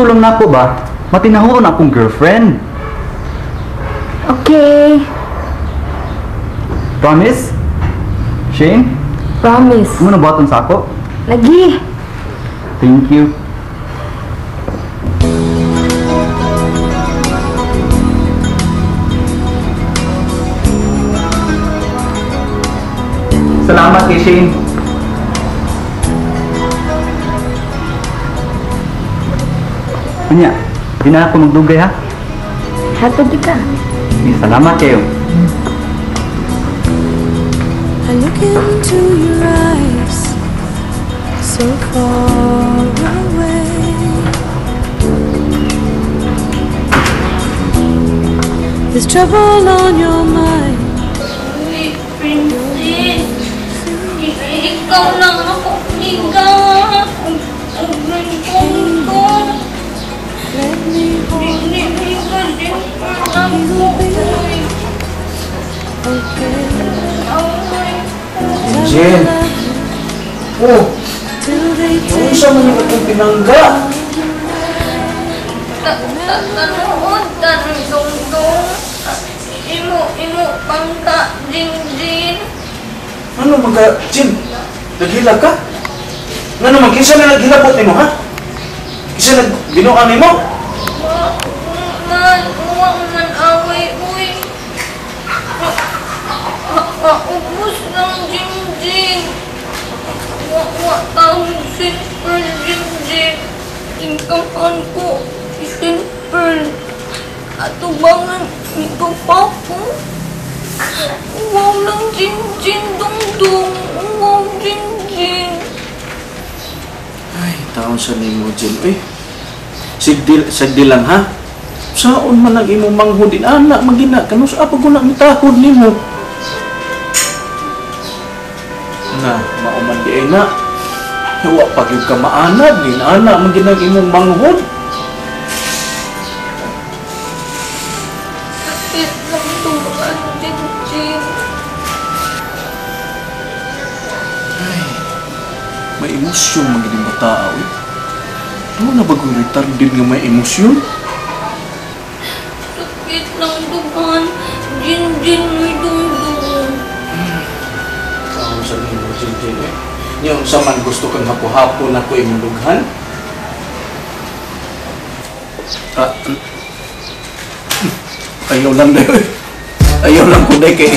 Gusto lang nako ba? Matinahuon akong girlfriend. Okay. Promise? Shane? Promise. Mo na buhaton sa ako? Lagi. Thank you. Salamat kay Shane. Unya, di na ako magdugay ha? Hatod di ka. Salamat kayo. I look into your eyes, so far away. There's trouble on your mind. Uy, princess, ikaw lang ako ligaw. Let me hold you. Okay. Jen. Oh, unsa man yung atong pinangga? Tanood ka ng dongdong. Imo pangka, Jin-Jin. Ano mga, Jin? Naghilak ka? Nga naman, kinsa na naghilabot nimo, ha? Kinsa nagbinuang nimo? Man, uwa man away, uy. Ubus ng Jin-Jin. Wa tawag simple, Jin-Jin. Tingkahan ko, simple. Atubangan, ikaw pa ko. Wow lang, Jin-Jin, dong-dong. Wow, Jin-Jin. Ay, taon sa nimo, Jin. Uy, sigdil lang, ha? Saon man ang imong manghod, anak, magina, kanus, apa ko na mitahod nimo? Na, mauman di ay na. Wa pa gyud ka maanad, ni anak, magina ang imong manghod. Sakit lang tumaan, Jin-Jin. Ay, may emosyon magining bata, uy. Ano na bagong retarded nga may emosyon? Sakit lang dugan, Jin-Jin, may dungdung. Kaon sa nimo, Jin-Jin, eh. Yung sa man gusto kang hapo-hapon ako imong dughan? Ah, ayaw lang daw, eh. Ayaw lang ko day kay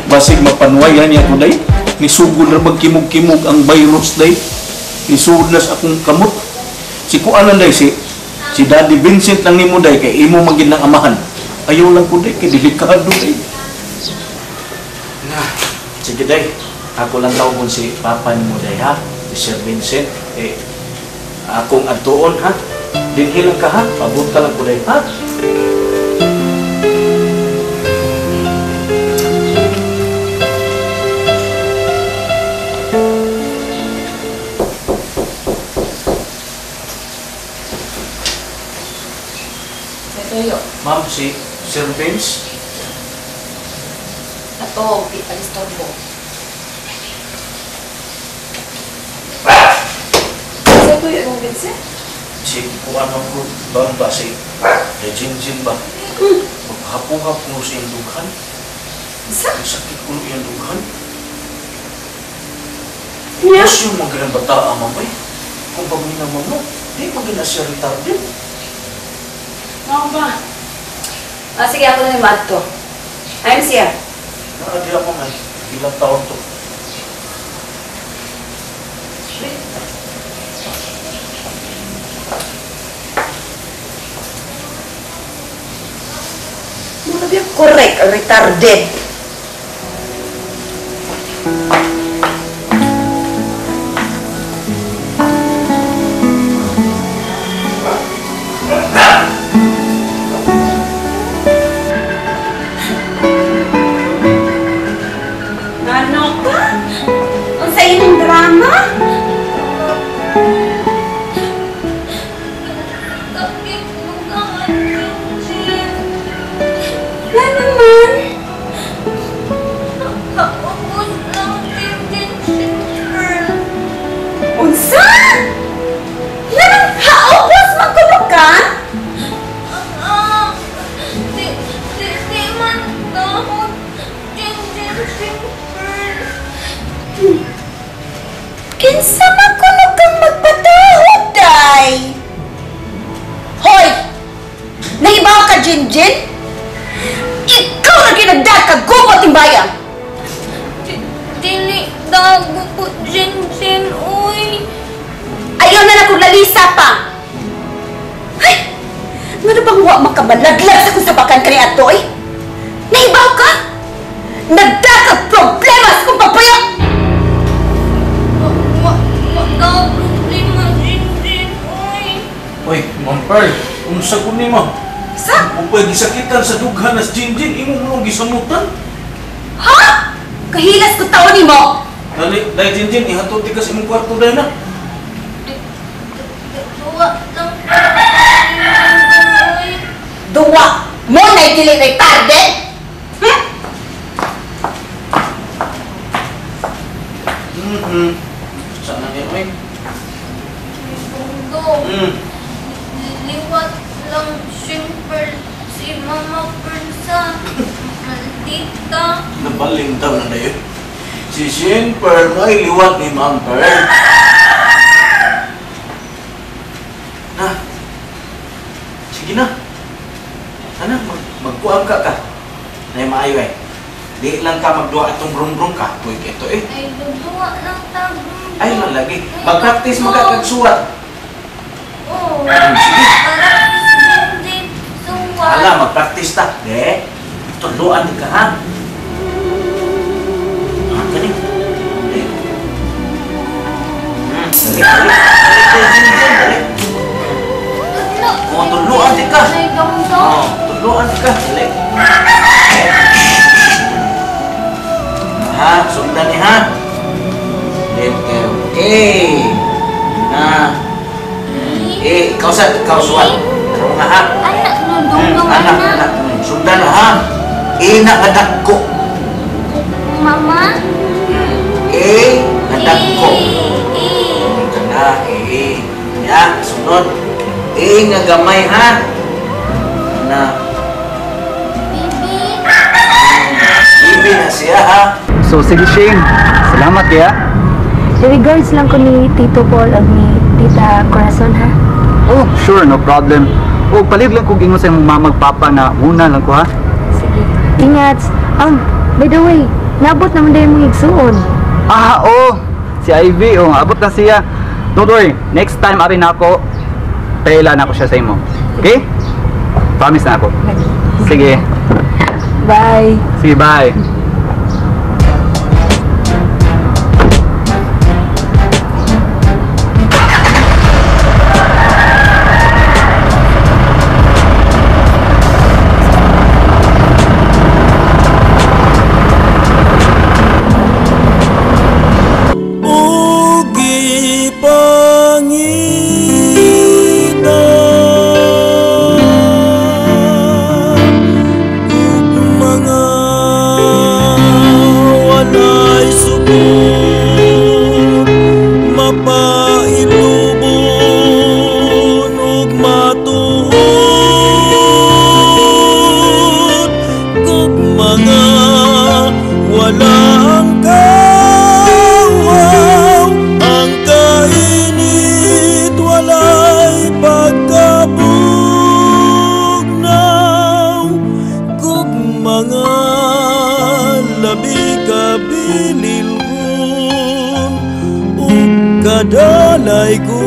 basig mapanwayan niya ko day. Nisugod na magkimog-kimog ang virus day. Nisugod na sa akong kamot. Si kuanan day, si Daddy Vincent lang nimo day kay imo magin ng amahan. Ayaw lang ko day kay delikado day. Na, sige day. Ako lang tawgon si Papa nimo day ha, si Sir Vincent. Eh, akong adtuon ha. Dinhi lang ka ha, pabot ka lang ko day ha. Ma'am, si Sir Vince. Ato, di pag-istorbo. Sa tuyo mong Vince? Si kuan man ko bamba si Jin-Jin ba? Maghapo-hapo mo sa iyong dughan. Sa? Ang sakit ko iyong dughan. Yeah. Mas yung mga ganang bata, mamay. Kung paminaman mo, di pa gina siya retarded. Mao ba? Ah, sige, ako na yung maadto. I'm siya. Naadi ako nga. Ilang taon to? Muna ba correct ang retarded? Ano ka? Ang sa inyong drama? Sakit dugan, Jin-Jin. Wala naman. Ubus lang, Jin-Jin, simple. Unsa? Nanang haubos man kuno ka? Pearl. Kinsa man kuno kang magpatahod, day? Hoy! Nahibaw ka, Jinjin? Ikaw na ginagdakagubot timbayan! Dili dago po, Jinjin, uy. Ayaw na lang kung lalisa pa! Ay! Ngano bang wa makamalaglag sa kung sabakan ka ni Atoy? Nahibaw ka? Nagdakag problema sa kong papayo! Wa, wa, wa problema, Jinjin, uy. Uy, Ma'am Pearl, unsa ko nimo? Sa? Upay gisakitan sa dughan nas Jinjin, imo mo gisamutan. Ha? Kahilas ko taon nimo! Dali, dai Jinjin, ihatod ti ka sa imong kwarto dai na. Duwa lang po, Jinjin, uy. Duwa! Mo na dili retarde! Sana ni oy. Dongdong. Liwat lang simple si Mama Pearl sa maldita. Nabaling daw na dayon. Si Shane Pearl ay liwat ni Ma'am Pearl. Na. Sige na. Ana, magkuang ka ka. Nay maayo eh. Di lang ka magduwa atong brum-brum ka. Tuig ito eh. Ay, duduwa lang ta. Brum-brum. Ay, lang lagi. Mag-practice mo ka kagsuwat. Oo. Sige. Practice din suwat. Ala, mag-practice ta. De, tudloan ka ha. Ah, kani. De. Dali, dali. Dali, dali, dali. Tudlo. Oh, tudloan di ka. Ay, dongdong. Oh, tudloan ka. Dali. Ha, sundan ni ha. Letter A. Na. Eh, ikaw sa, ikaw suwat. Karoon nga ha. Anak no, dongdong Anak, anak. anak. Sundan na ha. E na kadagko. Mama? E kadagko. E. Kana, E. Ya, sunod. E nga gamay ha. Na. Bibi. Bibi na siya ha. So sige Shane, salamat kaya. Regards lang ko ni Tito Paul ug ni Tita Corazon ha. Oh, sure, no problem. Oh, palig lang kung ingon sa imong mama ug papa na muna lang ko ha. Sige. Ingat. By the way, naabot naman dayon mong igsuon. Ah, oh, si Ivy, oh, abot na siya. Don't worry, next time ari na ako, paila na ako siya sa imo. Okay? Promise na ako. Sige. Bye. Sige, bye. Ugi pangita ug mga walay sukod mapailubon ug matuod ug mga walang kawaw ang kainit walay pagkabugnaw kug mga labi kabililhon ug kadalay ko.